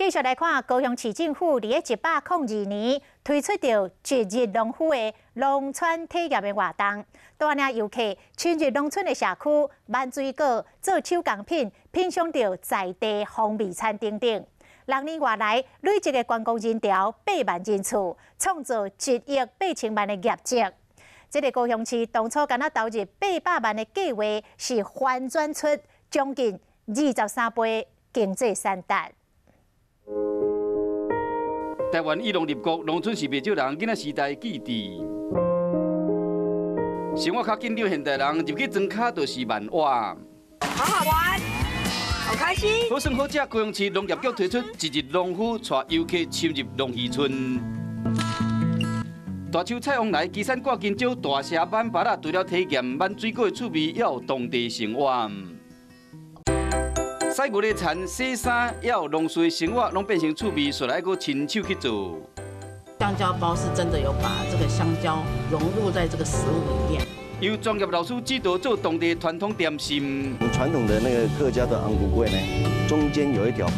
繼續來看高雄市政府佇咧102年推出著一日農夫的農村體驗的活動，帶領遊客深入農村的社區，剜水果、做手工品、品嚐著在地風味餐等等。6年外來累積的觀光人潮8萬人次，創造1億8千萬的業績。這个高雄市當初敢若投入800萬的計劃，是翻轉出將近23倍經濟產值。台灣以農立國，農村是袂少人囡仔時代記憶。生活較緊張，現代人入去莊跤就是慢活。好好玩，好開心。好耍好食，高雄市農業局推出一日農夫，帶遊客深入農漁村。大樹菜王來，岐山掛金蕉，大社挽芭仔，除了體驗挽水果的趣味，也有當地生活。洗牛的田、洗衫，也有農事的生活，攏變成趣味，煞來閣親手去做。香蕉包是真的有把這個香蕉融入在這個食物裡面。由專業老師指導做當地傳統點心。傳統的那個客家的紅龜粿呢，中間有一條縫。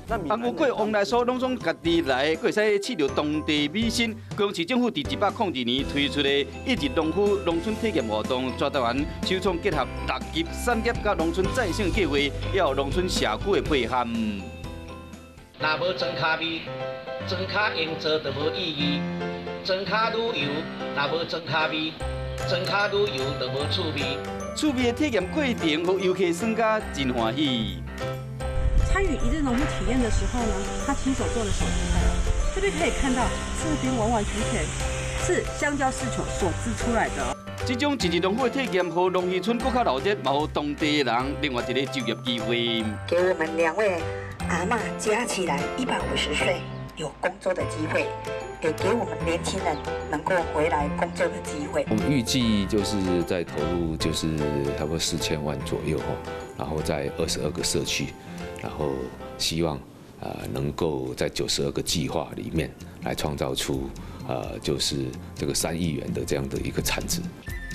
紅龜粿往來所攏總家己來，閣會使試著當地米線。高雄市政府佇102年推出的一日農夫農村體驗活動，全台灣首創結合六級產業佮農村再生計劃，也有農村社區的配合。若無莊跤味，莊跤營造就無意義；莊跤旅遊若無莊跤味，莊跤旅遊就無趣味。趣味的體驗過程，予遊客耍甲真歡喜。參與一日農夫體驗的時候呢，他親手做的手提袋，這邊可以看到這邊完完全全是香蕉絲球所織出來的。這種一日農夫的體驗，予農漁村閣較鬧熱，嘛予當地人另外一个就業機會。給我們兩位阿嬤加起來150歲有工作的機會，也給我們年輕人能夠回來工作的機會。我們預計就是在投入就是差不多4000萬左右，然後在22個社區。然後希望能夠在92個計劃裡面來創造出就是這個3億元的這樣的一個產值。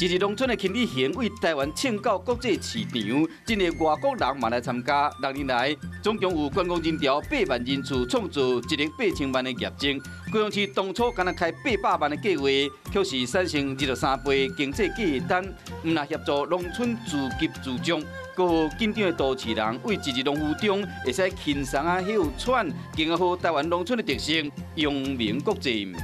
一日農村的輕旅行為台灣衝到國際市場，真濟外國人嘛來參加。6年來，總共有觀光人潮8萬人次，創造1億8千萬的業績。高雄市當初敢若開800萬的計劃，卻是產生23倍經濟價值。毋但協助農村自給自足，閣予緊張的都市人為一日農夫中會使輕鬆啊歇喘，更加予台灣農村的特色揚名國際。